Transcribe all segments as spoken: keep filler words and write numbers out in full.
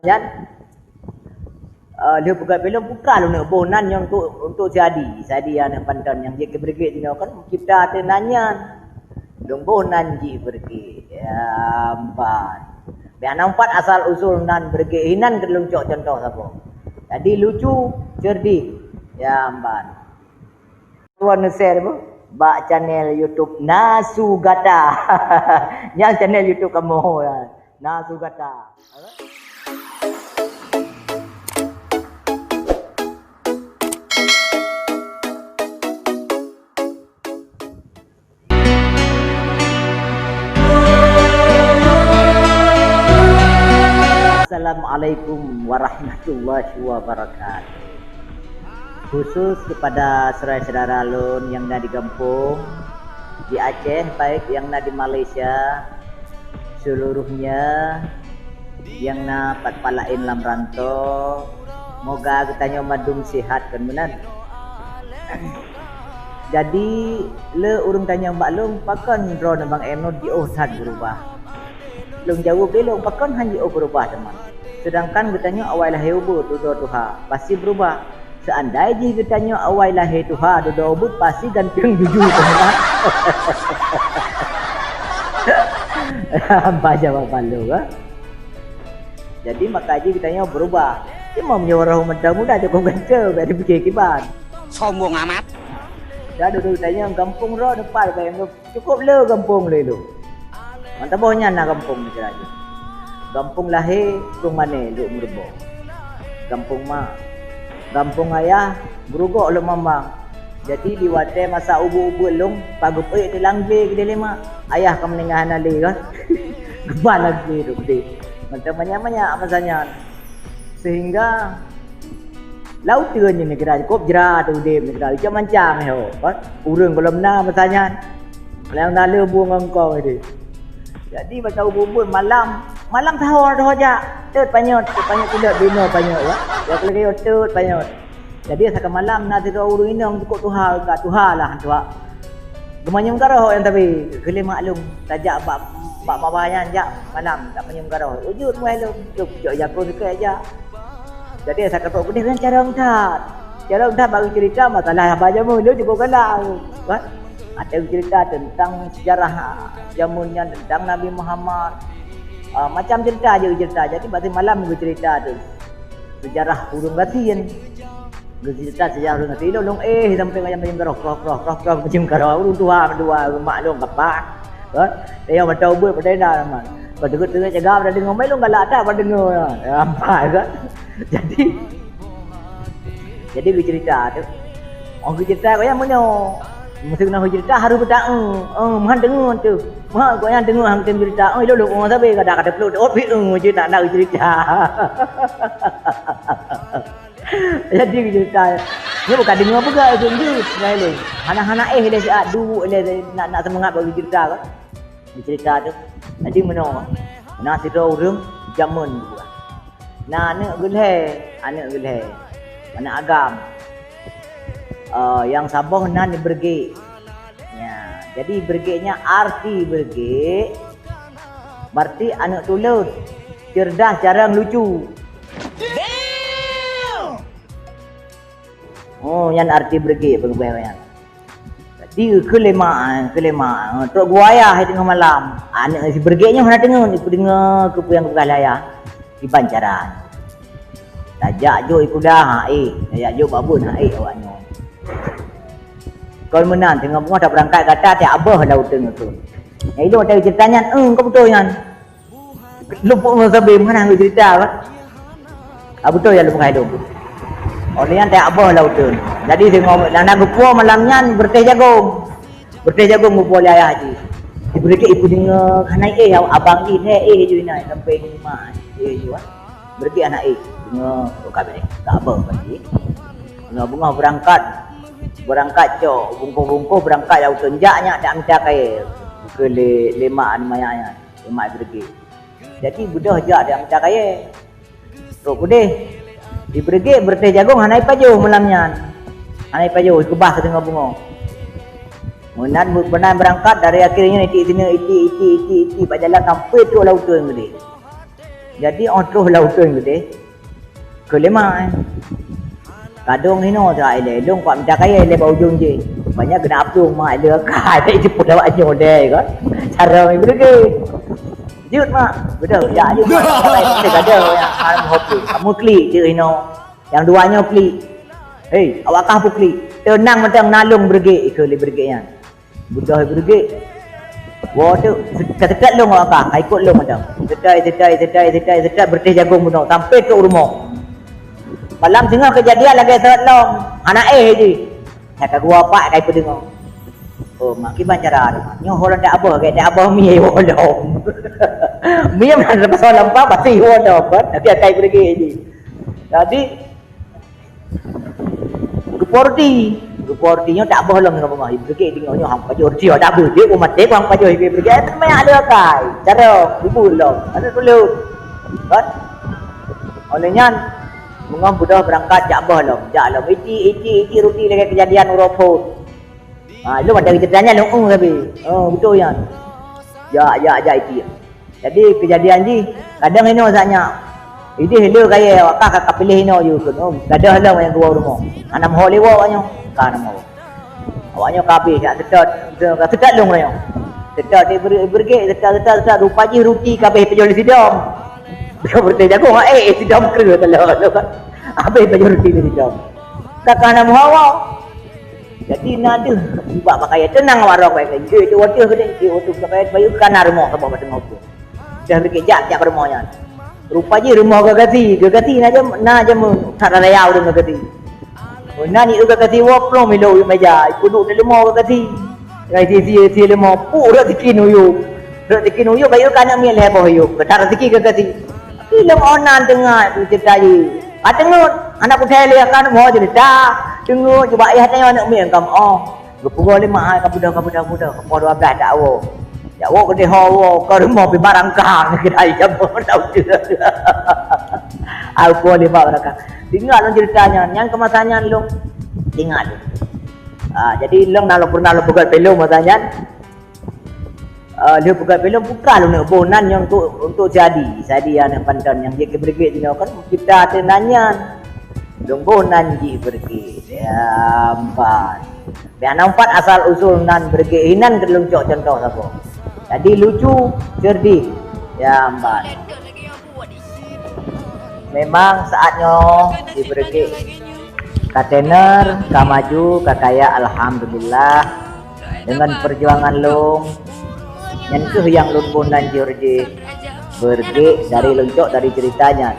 Nyan, eh, lheueh peugah filem putra lôn boh nan nyoe untuk, untuk si Adi. Si Adi aneuk panton nyang jeuet keu Brigade nyoe kan cipta ateueh nan nyan. Lôn boh nan jih Brigade. Ya, ban. Bèk hana umpat asal usul nan Brigade hinan keu lôn cok contoh saboh. Jadi lucu, cerdik. Ya, ban. Tuan share bu bak channel YouTube Nasu Gata. Nyang channel YouTube kamoe ya. Nasu Gata. Assalamualaikum warahmatullahi wabarakatuh. Khusus kepada saudara-saudara lôn nyang na di gampông, di Aceh, baik nyang na di Malaysia, seluruhnya nyang na pat-pat laén lam rantau, moga geutanyoe mandum sihat kon meunan. Jadi, le ureuëng tanyong bak lôn, pakon droeneuh Bang Ernod jiôh that beurubah? Lôn jaweueb lé lôn, pakon han jiôh beurubah teuma? Seudangkan geutanyoe awai lahé ubeut dudoe tuha, pasti beurubah. Seandai jih geutanyoe awai lahé tuha dudoe ubeut, pasti ganteng jujur teuma. Hamba jaweueb bak lôn, ha? Jadi, maka jih geutanyoe beurubah. Cuma meunyoe roh muda-muda cukôp ganteng, bèk jipike kiban. Sombong amat. Dan dudoe geutanyoe gampông droe neupat bèk Cukôp le gampông lé lôn. Mantong boh nyan na gampông di Sirajueng. Gampông lahé Krueng Mané Lhokseumawe. Gampông ma. Gampông ayah Geurugok Lhokseumawe. Jadi di watèe masa ubeut-ubeut lôn, pageupeuet teuh lam glé keudéh lé mak. Ayah ka meuninggai hana lé kan. Geuba lam glé tu keudéh. Mantong manyak-manyak masa nyan. Sehingga lam uteuen nyoe neugara cukôp jra teuh udép neugara, macam-macam ho, kan? Ureueng gohlom na masa nyan. Nyang na le bu ngon kong tadi. Jadi masa ubeut-ubeut malam, malam sahô, sahô jak. Teut panyöt, teut panyöt, teut binoe panyöt, ya. Ya, kalau dia teut panyöt. Jadi, asai ka malam na sidroe ureueng inong cukôp tuha, ka tuha lah, tuha. Geumanyum garoh nyang tabi, keu lé mak lôn, tajak bak, bak babah nyan jak malam, tak manyum garoh. Ujôt muai lôn, cok, cok jakon sikét jak. Jadi, asai ka trok keudéh nyan carông that. Carông that bak geuceurita masalah haba jameun, lôn cukôp galak. Kan? Ada geuceurita teuntang sejarah jameun nyan, teuntang Nabi Muhammad. Ah, macam ceurita je geuceurita. Jadi, bak malam geuceurita teuh. Sejarah ureueng gasien. Geuceurita sejarah ureueng gasien. Ilôn lôn éh sampoe ngon manyum garoh, kroh, kroh, kroh, kroh, manyum garoh. Ureueng tuha meutuha, mak lôn kapah. Kan? Tayue mata ubeut padahai na mak. Pas teungoh-teungoh cegah pada deungoe, mai lôn galak that pada deungoe. Ya, ampai kan? Jadi, jadi geuceurita teuh. Oh, geuceurita kaya meunyoe. Meuseue na geuceurita harôh geuta, eh, eh, meuhan deungoe teuh. Meuhan gobnyan deungoe han tem ceurita. Eh, lôn lôn sabe kada ka teupluet. Oh, pi, eh, je nak, nak geuceurita. Jadi geuceurita. Nyoe bukan deungoe peugah, eh, jeuet, jeuet, ngai lé. Hana-hana éh lé siat, duek lé, nak, nak seumangat bak geuceurita kan. Geuceurita teuh. Jadi meunoe, na sidroe ureueng jameun geupeugah. Na aneuk geulhèe, aneuk geulhèe, aneuk agam. Eh, nyang saboh nan Brigade. Ya, jadi Brigade nyan, arti Brigade, berarti aneuk tuleuet, cerdas, carông, lucu. Oh, nyan arti Brigade peugah nyan. Jadi, keu lé mak, keu lé mak, trok geuwoe ayah teungoh malam. Aneuk si Brigade nyoe hana deungoe, ipeudeungoe keu peue nyang geupeugah lé ayah. Kiban cara. Tajak jok ikuda, ha éh. Tajak jok babon, ha éh awak nyoe. Kon meunan, teungoh beungoh tabeurangkat gata, tajak abah lam uteuen nyoe. Nyang ilôn teuh ceurita nyan, eh, ka beutôi nyan. Lôn peurunoe sabe meunan geuceurita, kan? Ah, beutôi ya, lôn peugah ilôn. Oh, nyan tajak abah lam uteuen. Jadi, teungoh na, na geupuwoe malam nyan, beureutéh jagong. Beureutéh jagong geupuwoe lé ayah jih. Di Brigade ipeudeungoe, hana éh, abang jih, hana éh ju inan, sampoe lima éh ju, ah. Brigade hana éh, deungoe, oh, ka abah, ka abah, kan, jih. Teungoh beungoh beurangkat, beurangkat cok, bungkôh-bungkôh beurangkat lam uteuen, jak nyak tajak mita kayèe. Keu lé, lé mak nyan, lé mak Brigade. Jadi, beudôh jak tajak mita kayèe. Trok keudéh. Di Brigade beureutéh jagong hana ipajoh malam nyan. Hana ipajoh, ikeubah siteungoh beungoh. Meunan, meunan beurangkat dari akhé nyan itik sineuk, itik, itik, itik, itik, bak jalan sampoe trok lam uteuen keudéh. Jadi 'oh troh lam uteuen keudeh, keu lima, eh. Kadang hino sa ilée, lôn kuat mita kayée lé bak ujong jih. Banyak keuneuk aplueng mak ilée ka, jipeuet awak nyoe deh, kan. Cara ibreuge. Jeuet mak, beudôh, jak jeuet mak. Kadang, kadang, ya, kamu klik jeuet hino. Nyang dua nyoe klik. Hei, awak kah puklik. Teunang mantong, na lôn beureuguek, ikheun lé beureuguek nyan. Beudôh beureuguek. Woe teuk, ka teukat lôn awak kah, ka ikot lôn mantong. Teutai, teutai, teutai, teutai, teutai, beureutéh jagong bunoe, sampoe keu u rumoh. Malam singoh keujadian lagée sot lom, hana éh jih. Nyang ka geuwoe pat ka ipeudeungoe. Oh, mak kiban cara tu, mak. Nyoe orang tak abah, kayak tak abah mi woe lom. Mi mana pasal lampa, pasti woe lom, kan? Tapi akai beureuguek jih. Jadi, Geuporti. Geuporti nyoe tak boh lom ngon beungoh. Ibreuguek deungoe nyoe hang pajoh roti, tak beuh. Dia pun maté, hang pajoh ibreuguek. Eh, teuma ada akai. Cara bubur lom. Ada dulu. Kan? Oleh nyan, beungoh beudôh beurangkat jak boh lom. Jak lom. Iti, iti, iti roti lagée keujadian uroe phon. Ha, lom ada ceurita nyan lom, oh, tapi. Oh, beutôi nyan. Jak, jak, jak iti. Jadi, keujadian jih, kadang inoe saat nyak. Idéh le kayée awak kah ka piléh inoe ju kheun, oh, gadôh lom nyang keuluwa rumoh. Hana meuho lé woe awak nyoe, ka hana meuho. Awak nyoe ka habéh, jak seutôt, seutôt lôn nyoe. Seutôt di beureuguek, seutôt, seutôt, seutôt, rupa jih ruti ka habéh pajoh lé sidom. Beureuguek jagong, eh, eh, sidom kreueh teuh lôn. Habéh pajoh ruti lé sidom. Ka, ka hana meuho woe. Jadi na deuh nibak pakaian, teunang awak rhok baét. Jeuet tu watèe keudeh, jeuet tu pakaian bayu kana rumoh saboh bak teungoh pun. Dah beureuguek jak, jak bak rumoh nyan. Rupa jih rumoh geugasi, geugasi na jam, na jam that raya ureueng geugasi. Oh, na ni geugasi woe plueng milo u meja, ipeuduek di leumo geugasi. Ngai si, si, si leumo, puk rot siki nuyuek. Rot siki nuyuek bayu kana miet lhèe boh yub. Keutat rot siki geugasi. Ilong onan teungoh tu ceurita jih. Ka teungeut, aneuk kuthèe lé akan mo ceurita. Teungeut, cuba ayah tanyoe aneuk miet ka meu'oh. Geupeugah lé mak hai, ka beudôh, ka beudôh, ka beudôh. Ka poh dua blah tak woe. Jak woe keudeh ho woe, ka rumoh pih barangkang. Kira iya mo tau tu. Aku lé mak barangkang. Ingat lôn ceurita nyan, nyan keu masa nyan lôn ingat lôn. Ah, jadi lôn na lôn pernah lôn peugah filem masa nyan. Ah, lheueh peugah filem bukan lôn boh nan nyang untuk, untuk si Adi. Si Adi aneuk panton nyang jeuet keu beureuguek jinoe kan cipta ateueh nan nyan. Lôn boh nan jih beureuguek. Ya, empat. Biar nampak asal usul nan beureuguek inan keu lôn cok contoh saboh. Jadi lucu, cerdik. Ya, empat. Memang saat nyoe di beureuguek ka tener, ka maju, ka kaya, alhamdulillah. Deungon peujuangan lôn, nyan kheueh nyang lôn boh nan jih beureuguek dari lôn cok dari ceurita nyan.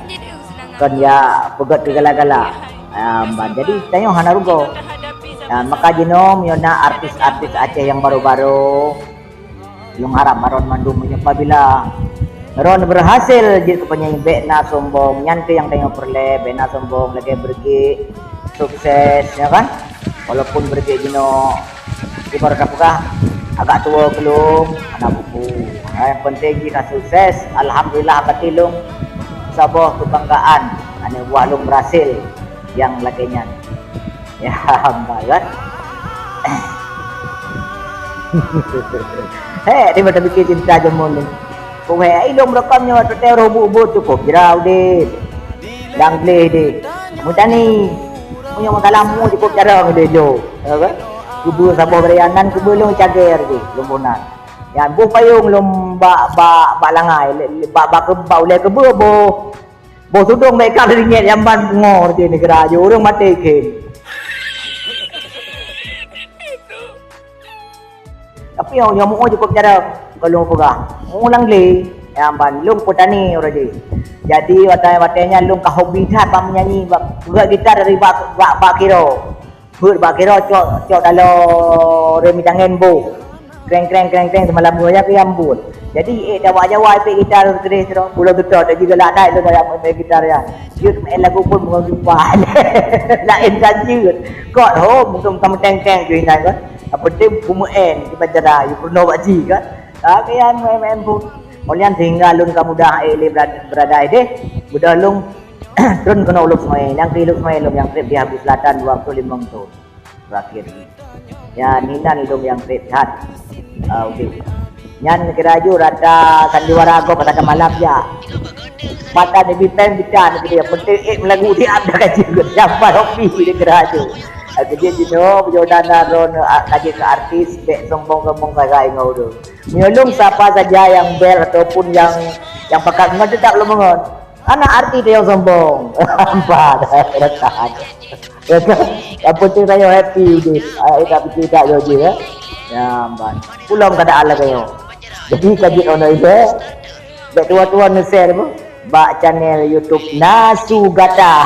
Kon ya peugét keu gala-gala. Ah, ban jadi tanyoe hana rugoe. Ah, maka jinoe meunyoe na artis-artis Aceh nyang baro-baro, Lôn harap bak droen mandum meunyoe apabila droen berhasil jeuet keu penyanyi, bék na sombong, nyan kheueh nyang tanyoe peureulée, bék na sombong, lagée beureuguek, sukses, ya kan? Walaupun beureuguek jinoe, ibarat tapeugah, agak tuwoe keu lôn, hana peue-peue. Nyang penting jih ka sukses, alhamdulillah, berarti lôn saboh keubanggaan, aneuk buah lôn berhasil nyang lagée nyan. Ya, hamba kan. Hei, dia macam bikin cinta jamun ni. Kau hei, ai lom rekam nyawa tu teh roh bu-bu cukup jera udip. Dang gleh deh. Mutani. Punya masalah mu cukup jarang deh jo. Ya kan? Kubu saboh berianan, kubu lom cager deh, lom bonan. Ya, buh payung lom bak, bak, bak langai, le-, le-, bak, bak ke-, bak ulée keubeu boh. Boh tudong baik kah ringgit nyang ban pungo di neugara ju ureueng maté khem. Tapi nyang, nyang mu'oh cukup cara kalau peugah. Mu'oh lang lé, nyang ban lôn petani uroe jih. Jadi watèe-watèe nyan lôn ka hobi that bak menyanyi, bak peugah gitar dari bak, bak, bak kiro. Beuet bak kiro cok, cok taloe rem tangen boh. Kreng, kreng, kreng, kreng, seumalam dua jam, ya ampun. Jadi, eh, Jawa-Jawa ipek gitar keudeh sidroe, pulo seutôt, jadi galak that lôn bayang main gitar nyan. Jeuet main lagu pun bukan lupa. Laén that jeuet. Kot ho, mungkin kamu teng-teng tu ingat kan. Apa tu, pemuen, di penjara, you pernah buat ji kan. Tapi yang main-main pun. Kemudian sehingga lôn ka mudah, eh, le berada, berada deh. Mudah lôn Trôn keunoe u Lhokseumawe, nyang keu Lhokseumawe lom nyang trép di Habu Selatan dua puluh lima thôn. Berakhir. Ya, inan lom nyang trép that. Ah, udép. Nyan kira ju rata sandiwara gob pada malam ya. Mata ni bipeng bidan gitu ya. Penting eh melagu dia ada kaji. Siapa hobi dia kira ju. Jadi jino bujur dana ron kaji ke artis bek sombong-sombong sagai ngau tu. Menyolong siapa saja yang bel ataupun yang yang pakat ngon tetap lemengon. Anak artis dia yang sombong. Nampak dah rata. Ya kan? Yang penting saya happy je. Saya tak fikir tak jauh je ya. Ya, ban. Pulang keadaan lah kayo. Jadi kaji orang itu. Bek tua-tua nge-share pun. Bak channel YouTube Nasu Gata.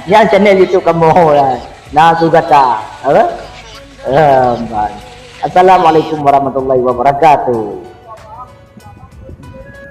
Yang channel YouTube kamu lah. Nasu Gata. Apa? Eh, ban. Assalamualaikum warahmatullahi wabarakatuh.